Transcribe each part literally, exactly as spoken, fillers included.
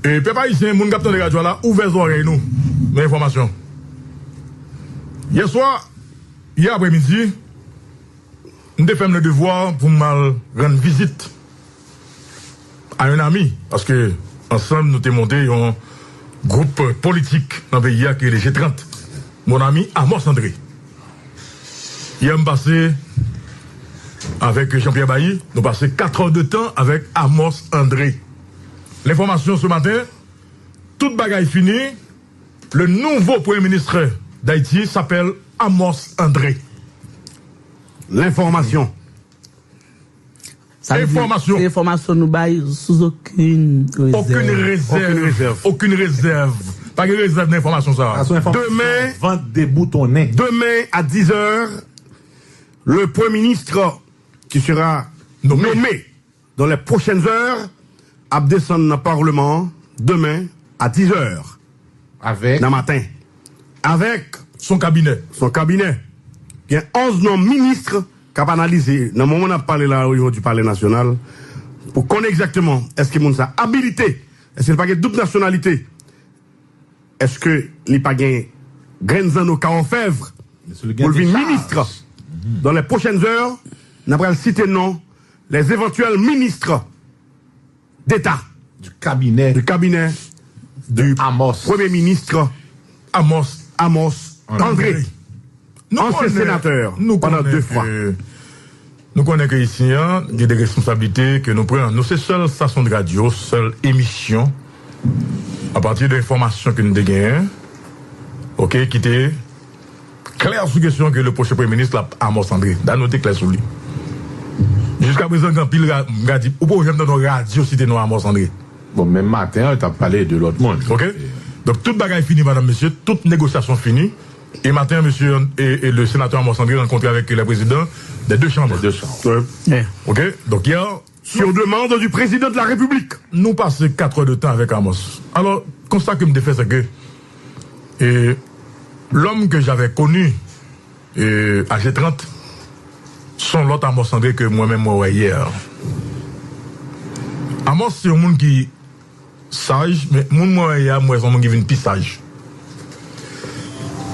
E pèp ayisyen, moun k ap tande radyo a la, ouvè zòrèy nou nan enfòmasyon. Yè swa, yè aprèmidi, m te fè m le devwa pou m al rann vizit a yon ami, paske ansanm nou te monte yon gwoup politik nan peyi a ki rele G trant. Mon ami Amos André. Yè m pase avèk Jean-Pierre Bailly, nou pase kat è de tan avèk Amos André. L'information ce matin, tout bagay fini, le nouveau Premier ministre d'Haïti s'appelle Amos André. L'information. Sa vle di, enfòmasyon. Se enfòmasyon nou bay sou okenn rezèv. Okenn rezèv. Okenn rezèv. Okenn rezèv. Pa gen rezèv nan enfòmasyon sa a. Demen, vant deboutonnen. Demen à dix heures, le Premier ministre qui sera nommé dans les prochaines heures ap desann nan palman an demen à dix heures. Avèk? Nan maten. Avèk son kabinè. Son kabinè. Gen onz non minis k ap analize. Nan moman n ap pale la, yo di Palè Nasyonal, pou konnen egzakteman èske moun sa abilite, èske li pa gen doub nasyonalite, èske li pa gen grenn zanno ka òfèv pou l vin minis. Dans les prochaines heures, n ap pral site non les éventuels ministres d'État du cabinet, du cabinet du Amos. Premier ministre Amos, Amos André. André. Ancien sénateur pendant deux fois. Nou konnen ke isi an, gen de responsablite ke nou pran. Nou se sèl stasyon de radyo, sèl emisyon, apati de enfòmasyon ke nou te genyen, oke, ki te klè sou kesyon ke le pwochen premye minis la ap Amos André. Da nou te klè sou li. Jiska prezan, gen anpil ra-, m ka di, ou poko janm tande yon radyo site non Amos André. Bon, menm maten an, yo t ap pale de lòt moun. Oke? Donk, tout bagay fini, madanm, mesye, tout negosyasyon fini. E maten an, mesye, e, e le senatè Amos André rankontre avèk le président des deux chambres. Des deux chambres. Oke? Donk, yè, sur demande du président de la République. Nou pase kat è de tan avèk Amos. Alò, konsta ke m te fè, se ke, e, l'homme que j'avais connu, e, à G trant, se yon lòt Amos André ke mwen menm mwen wè yè a. Amos se yon moun ki saj, men moun mwen wè yè a, m wè se yon moun ki vin pi saj.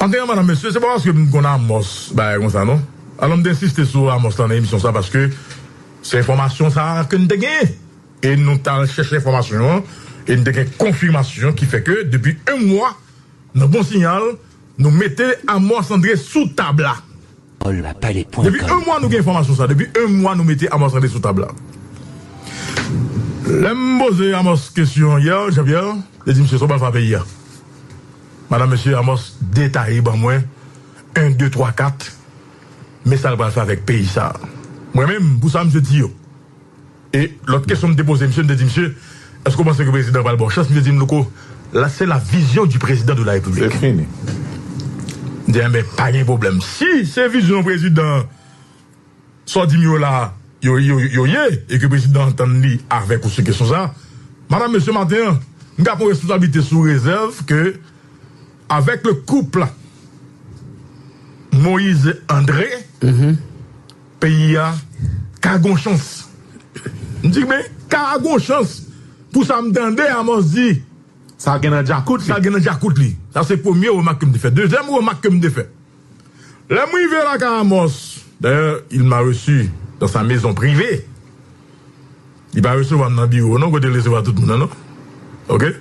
Antre an, madanm, mesye, se pa paske m konn Amos, bagay konsa, non. Alò, m te ensiste sou Amos la nan emisyon sa, paske se enfòmasyon sa a ke n te genyen. E nou t al chèche enfòmasyon an, e n te gen konfimasyon ki fè ke depi yon mwa, nan Bon Siyal, nou mete Amos André sou tab la. Depi yon mwa, nou gen enfòmasyon sa. Depi yon mwa, nou mete Amos André sou tab la. Lè m poze Amos kesyon yè, Jean-Pierre, li di, "Mesye, sa w pral fè a peyi a?" Madanm, mesye, Amos detaye ban mwen, en, de, twa, kat, men sa l pral fè avèk peyi sa a. Mwen menm, pou sa, misye di yo. E lòt kesyon m te poze misye, m te di, "Misye, èske w panse ke prezidan pral ba w chans?" Misye di m, "Louko, la, c'est la vision du président de la République." Se fini. M di, "Enben, pa gen pwoblèm. Si se vizyon prezidan, sa w di m yo la, yo, yo, yo ye, e ke prezidan antann li avèk ou sou kesyon sa a, madanm, mesye, maten an, m ka pran responsablite sou rezèv ke avèk le couple Moïse André, peyi a ka gon chans." M di, "Men, ka gon chans." Pou sa, m tande Amos di, "Sa gen nan djakout li." Sa gen nan djakout li. Sa se premye remak ke m te fè. Dezyèm remak ke m te fè. Lè m rive lakay Amos, d'ailleurs, il m'a reçu dans sa maison privée. Li pa resevwa m nan biwo, non, kote l resevwa tout moun nan, non. Oke?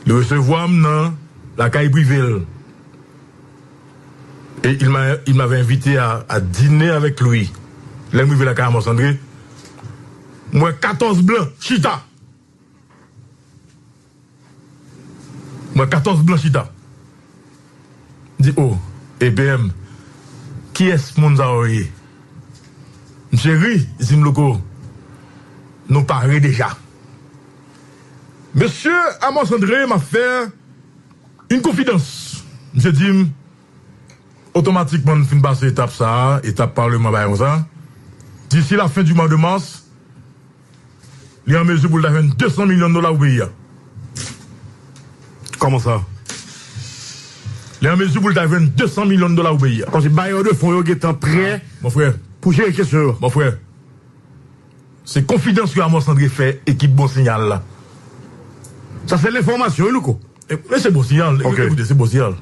Li resevwa m nan lakay prive l. Et il m'a, il m'avait invité à, à dîner avec lui. Lè m rive lakay Amos André, m wè katòz blan chita. M wè katòz blan chita. M di, "O, E P M, kiyès moun sa yo ye?" Misye ri, li di m, "Louko, nou pare deja." Mesye Amos André, m ap fè yon konfidans. Misye di m, otomatikman, n fin pase etap sa a, etap palman, bagay konsa. D'ici la fin du mois de mars, li an mezi pou l ta jwenn de san milyon dola pou peyi a. Kòman sa? Li an mezi pou l ta jwenn de san milyon dola pou peyi a. Kòmsi bayè de fon yo gentan prè, mon frè, pou jere kesyon yo. Mon frè, se konfidans ke Amos André fè ekip Bon Siyal la. Sa se lenfòmasyon, wi, Louko. E, men se bon siyal. Ok. Ekoute, se bon siyal.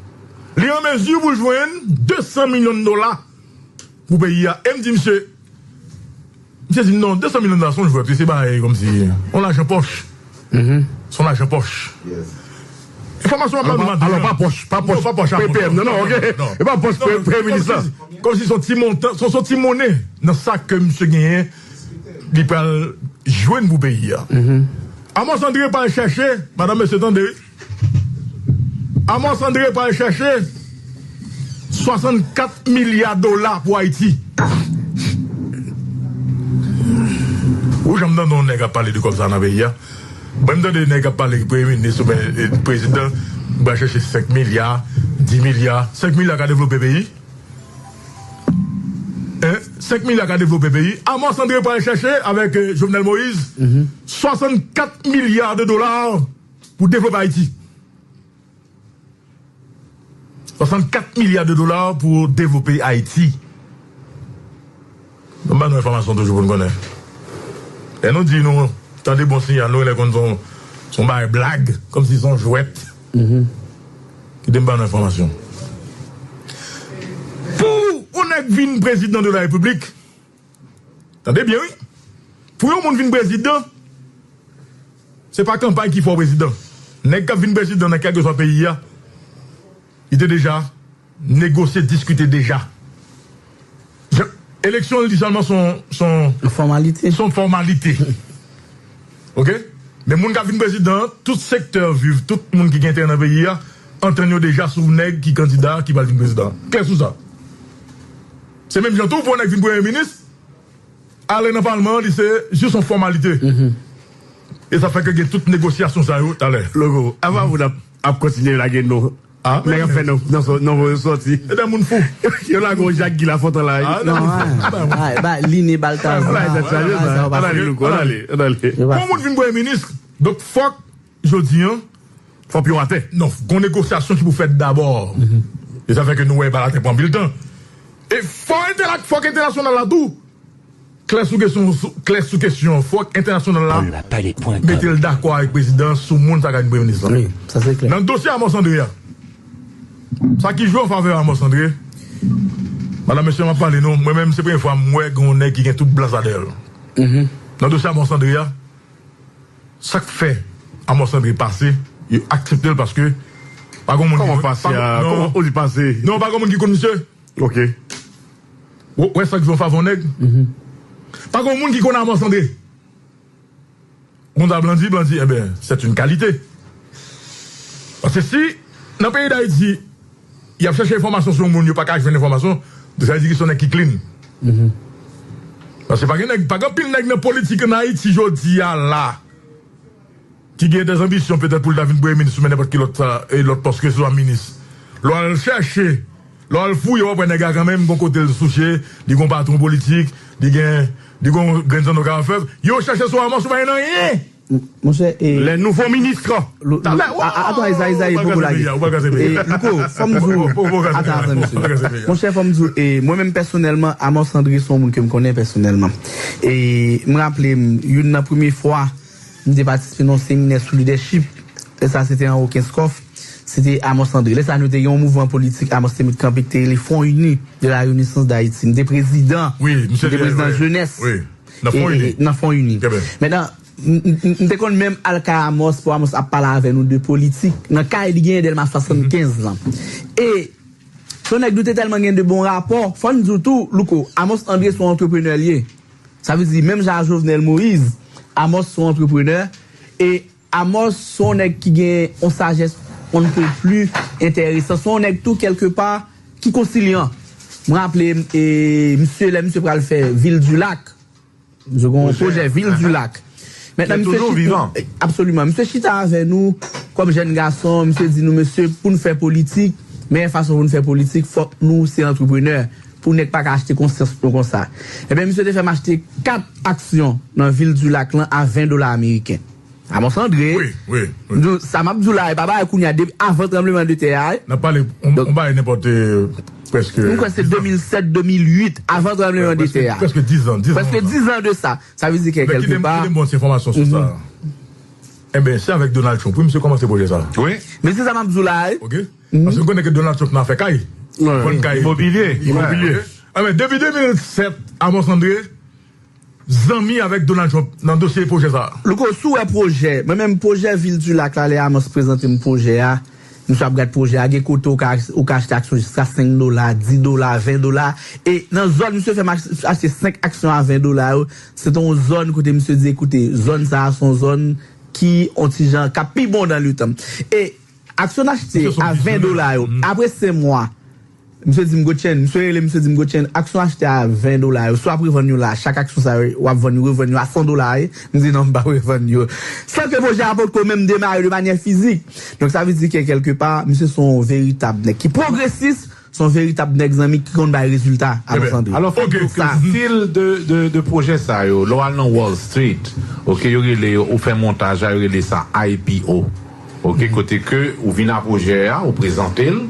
Li an mezi pou jwenn de san milyon dola pou peyi a. E m di misye, misye di non, de san milyon dola se yon jwèt, se bagay kòmsi yon lajan pòch. Se yon lajan pòch. Enfòmasyon ap ba nou maten an. Alò, pa pòch, pa pòch. Non, pa pòch, pa pòch. P P M, non, non, ok. E pa pòch premye minis la. Kòmsi se yon ti montan, se yon ti monnen nan sa ke misye genyen, li pral jwenn pou peyi a. Amos André pral chèche, madanm, mesye, tande, wi. Amos André pral chèche swasannkat milya dola pou Ayiti. Ou janm tande yon nèg ap pale de kòb sa nan peyi a? Mwen, m tande nèg ap pale premye minis oubyen, e, prezidan, pral chèche senk milya, dis milya. Senk milya ka devlope peyi? Hein? Senk milya ka devlope peyi. Amos André pral chèche avèk, e, Jovenel Moïse, swasannkat milya de dola pou devlope Ayiti. Swasannkat milya de dola pou devlope Ayiti. Ban nou enfòmasyon toujou pou n konnen. Lè nou di nou tande bon siyal, nou lè konn se yon, se yon bagay blag, kòmsi se yon jwèt. Kite m ban nou enfòmasyon. Pou yon nèg vin prezidan de la repiblik, tande byen, wi. Pou yon moun vin prezidan, se pa kanpay ki fè w prezidan. Nèg k ap vin prezidan nan kèlkeswa peyi a, li te deja negosye, diskite deja. Jan, eleksyon, li sèlman se yon, se yon fòmalite. Se yon fòmalite. Ok? Men moun k ap vin prezidan an, tout sektè viv, tout moun ki gen enterè nan peyi a, antann yo deja sou nèg ki kandida ki pral vin prezidan. Klè sou sa. Se menm jan tou pou yon nèg vin premye minis, ale nan palman an, li se jis yon fòmalite. E sa fè ke gen tout negosyasyon sa yo talè. Logo, avan moun ap, ap kontinye lage non. Ah, nèg ap fè non, non, non, non, sòti. E de moun fou. Yo lage yon Jak Gi Lafontan la, wi. Ah, non, non, non. Ba, ba, Line Baltazar. Ba, sa, sa, sa, sa, ann ale, Logo, ann ale, ann ale. Pou yon moun vin premye minis, donk fòk, jodi an, fòk yo atè. Non, gon negosyasyon ki pou fèt dabò. E sa fè ke nou wè bal atè pran anpil tan. E fò entèna-, fòk entènasyonal la tou klè sou kesyon, sou, klè sou kesyon. Fòk entènasyonal la mete l dakò avèk prezidan sou moun sa k ap vin premye minis la. Wi, sa se klè. Nan dosye Amos André a, sa ki jwe an favè Amos André, madanm, mesye, m ap pale nou, mwen menm, se premye fwa m wè gen yon nèg ki gen tout blan sa dèyè l. Nan dosye Amos André a, sa k fè Amos André pase, yo aksepte l paske pa gen moun ki konn. Kòman pase a? Kòman ou di pase? Non, pa gen moun ki konn misye. Ok. Ou wè sa k jwe an favè yon nèg? Pa gen moun ki konn Amos André. Konn sa blan di, blan di, enben, c'est une qualité. Paske si, nan peyi Dayiti, y ap chèche enfòmasyon sou yon moun, yo pa ka jwenn enfòmasyon, sa vle di ki se yon nèg ki clean. Paske pa gen nèg, pa gen anpil nèg nan politik ann Ayiti jodi a la ki gen dèzanbisyon petèt pou l ta vin premye minis oubyen nenpòt ki lòt sa, e lòt pòs ke se swa minis. Lè w al chèche, lè w al fouye, w ap wè nèg la kanmenm gon kote l souche, li gon patwon politik, li gen, li gon grenn zanno k ap fè. Yo chèche sou Amos, ou pa gen anyen. Monchè, e lè nouvo minis. Talè, a, a, atann, Ezayi, Ezayi, poko lage. Louko, fò m di w, atann, atann, mesye. Monchè, fò m di w, e, mwen menm pèsonèlman, Amos André se yon moun ke m konnen pèsonèlman. E m raple m, youn nan premye fwa m te patisipe nan yon seminè sou lidèchip, e sa se te anwo Kenskòf, se te Amos André. Lè sa a, nou te gen yon mouvman politik, Amos te met kanpe, ki te rele Front Uni de la Renaissance d'Haïti. M te prezidan, m te prezidan jenès. Nan Fon Ini. Nan Fon Ini. Mentnan, m, m, m, m te konn menm al kay Amos pou Amos ap pale avè nou de politik. Nan kay li genyen Dèlma swasannkenz lan. E se yon nèg nou te tèlman gen de bon rapò. Fò n di w tou, Louko, Amos André se yon antreprenè li ye. Sa vle di, menm jan a Jovenel Moïse, Amos se yon antreprenè. E Amos se yon nèg ki gen yon sajès on ne peut plus enteresan. Se yon nèg tou, kèlkepa, ki konsilyan. M raple m, e, misye, lè misye pral fè Vil di Lak, misye gen yon pwojè Vil di Lak. Mentnan, misye chita, absoliman. Misye chita avè nou, kòm jèn gason, misye di nou, mesye, pou n fè politik, meyè fason pou n fè politik, fòk nou se antreprenè. Pou nèg pa ka achte konsyans nou konsa. Ebyen, misye te fè m achte kat aksyon nan Vil di Lak lan a ven dola ameriken. Amos André. Wi, wi, wi. Donk, sa m ap di w la, e pa bagay kounye a, depi avan tranbleman de tè a, wi. N ap pale, on, on bagay nenpòt, e, prèske, m kwè se de mil sèt, de mil uit, avan tranbleman de tè a. Prèske, prèske diz an, diz an. Prèske diz an de sa. Sa vle di ke kèlkepa. Kite m, kite m ba w ti enfòmasyon sou sa. Enben, se avèk Donald Trump, wi, misye kòmanse pwojè sa a. Wi. Men se sa m ap di w la, wi. Ok? Paske nou konnen ke Donald Trump nan afè kay. Vann kay. Imobilye. Imobilye. Enben, depi de mil sèt, Amos André, zanmi avèk Donald Trump nan dosye pwojè sa a. Louko, si w wè pwojè, mwen menm pwojè Vil Dilac la, lè Amos prezante m pwojè a, misye ap gad pwojè a, gen kote ou ka, ou ka achte aksyon jiska senk dola, dis dola, ven dola. E nan zòn misye fè m ach-, achte senk aksyon a ven dola yo, se te yon zòn kote misye di, ekoute, zòn sa a se yon zòn ki yon ti jan, k ap pi bon dan letan. E aksyon achte a ven dola yo, apre senk mwa, misye di m, Gotchen, misye rele m, misye di m, Gotchen, aksyon achte a ven dola yo, si w ap revann yo la, chak aksyon sa yo, w ap vann yo, revann yo a san dola, wi. M di, non, m p ap revann yo. San ke pwojè a potko menm demare de manyè fizik. Donk, sa vle di ke kèlke pa, misye se yon veritab nèg ki pwogresis, se yon veritab nèg zanmi ki konn bay rezilta, Amos André. Alò, fò m di w ke stil de, de, de pwojè sa yo, lè w al nan Wall Street, ok, yo rele yo, ou fè montaj la, yo rele sa I P O. Ok, kote ke ou vin a pwojè a, ou prezante l,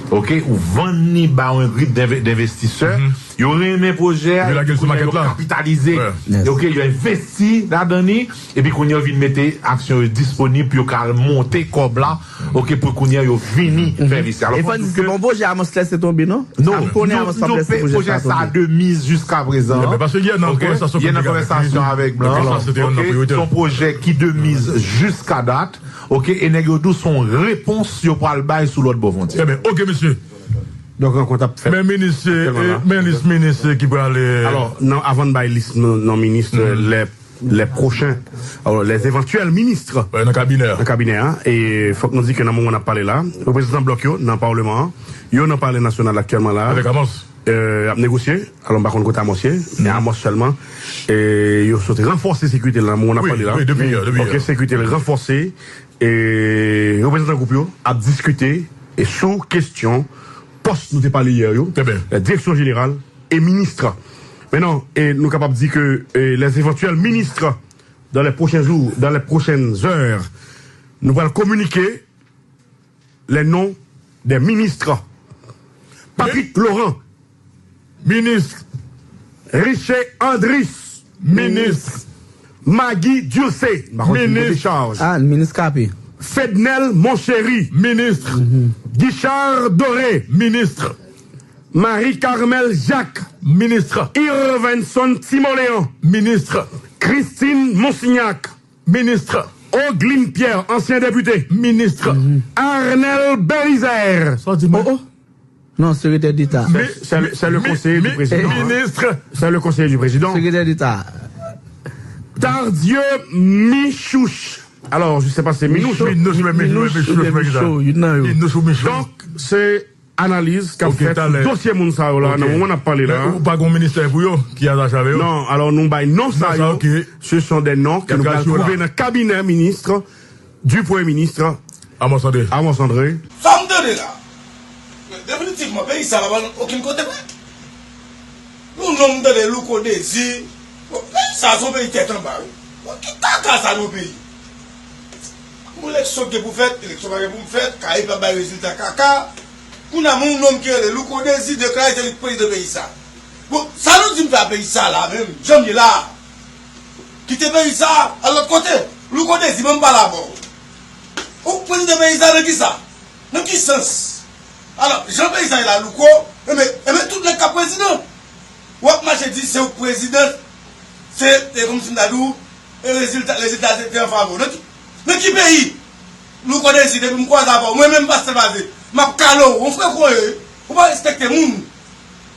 ok, ou vann li ba yon gwoup denve-, denvestisè, yo renmen pwojè a, epi kounye a yo kapitalize. Ok, yo envesti ladan li, epi kounye a yo vin mete aksyon yo disponib pou yo ka al monte kòb la, ok, pou kounye a yo vini fè li sa. Alò, fò n di se pa yon pwojè Amos lèse tonbe, non? Non, nou, nou peye pwojè sa de miz jiska prezan. Paske yè nan konvèsasyon avèk Blan, ok, se yon pwojè ki de miz jiska dat. Ok, e nèg yo di w se yon repons yo pral bay sou lòt bò fwontyè. Ebyen, ok, mesye. Donk, rankont ap fèt. Men minis, men lis minis ki pral. Alò, nan, avan n bay lis non, non minis, lè, lè pwochen, alò, lè evantyèl minis nan kabinè a, e fòk nou di ke nan moman n ap pale la, reprezantan blòk yo nan palman an, yo nan palè nasyonal aktyèlman la. Avèk Amos. Ap negosye. Alò, m pa konn kote Amos ye, men Amos sèlman, e, yo sot ranfòse sekirite l nan moman n ap pale la. Ok, sekirite l ranfòse, e reprezantan gwoup yo ap diskite, e, sou kesyon pòs nou te pale yè yo, direksyon jeneral e minis. Men non, e nou kapab di ke, e, les éventuels ministres dans les prochains jours, dans les prochaines heures, nou pral kominike les noms des ministres. Patrick Laurent. Minis. Riché Andris. Minis. Maggie Durcé. M pa konn si m pote chaj. Ah, minis K P. Fednel Monchéry. Minis. Guichard Doré. Minis. Marie Carmel Jacques. Minis. Irvenson Timoléon. Minis. Christine Monsignac. Minis. Ogline Pierre, ansyen depite. Minis. Arnel Belizaire. Sa w di mwen? Oh, oh. Non, sekretè d'Eta. C'est, c'est le, c'est le conseiller du président, hein. Minis. C'est le conseiller du président. Sekretè d'Eta. Tardieu Michouche. Alors, je sais pas si c'est Minouche. Minouche, Minouche, Minouche, Minouche, Minouche, Minouche. Donk, se analiz k ap fèt sou dosye moun sa yo la, nan moman n ap pale la. Ou pa gen ministè pou yo ki atache avè yo? Non, alò nou bay non sa yo. Ce sont des noms que nou pral twouve nan kabinè minis du Premye Minis. Amos André. Amos André. Sa m tande la. Definitivman, peyi sa pa pral okenn kote vre. Nou non m tande Louko Dezi. Bon, peyi sa se yon peyi tèt anba, wi. Bon, ki kaka sa nou peyi? Bon, eleksyon gen pou fèt, eleksyon pa gen pou fèt, Karayib ap bay rezilta kaka. Kounye a, yon nonm ki rele Louko Dezi deklare se li k prezidan peyi sa. Bon, sa nou di m fè a peyi sa la menm, jan m ye la? Kite peyi sa, al lòt kote. Louko Dezi, ban m pale avè w. Ou k prezidan peyi sa nan ki sa? Nan ki sans? Alò, jan peyi sa ye la, Louko, enben, enben, tout nèg k ap prezidan. W ap mache di se ou k prezidan, se, e kòmsi m ta di w, e rezilta, rezilta se te an favè w. Nan ki, nan ki peyi? Louko Dezi, depi m kwaze avè w, mwen menm Pasteur Baze, m ap kale w, yon frè k ou ye, ou pa respekte moun.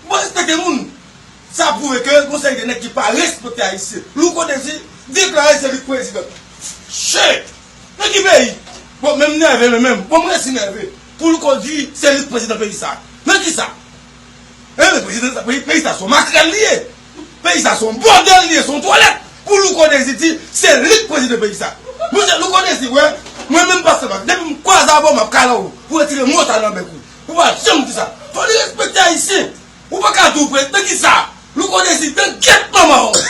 Ou pa respekte moun. Sa pwouve ke gon seri de nèg ki pa respekte Ayisyen. Louko Dezi deklare se li k prezidan. Shit! Nan ki peyi? Bon, men m nève, men menm. Bon, m resi nève. Pou Louko di se li k prezidan peyi sa. Nan ki sa? Enben, prezidan sa, peyi, peyi sa se yon makrèl li ye. Peyi sa se yon bòdèl li ye, se yon twalèt. Pou Louko Dezi di se li k prezidan peyi sa. Monchè, Louko Dezi, wè, mwen menm Pasteur Baze, depi m kwaze avè w, m ap kale w pou retire mò sa nan bèk ou. Ou pa janm di sa. Fò li respekte Ayisyen. Ou pa ka di w prezidan ki sa? Louko Dezi dan gyèt manman w.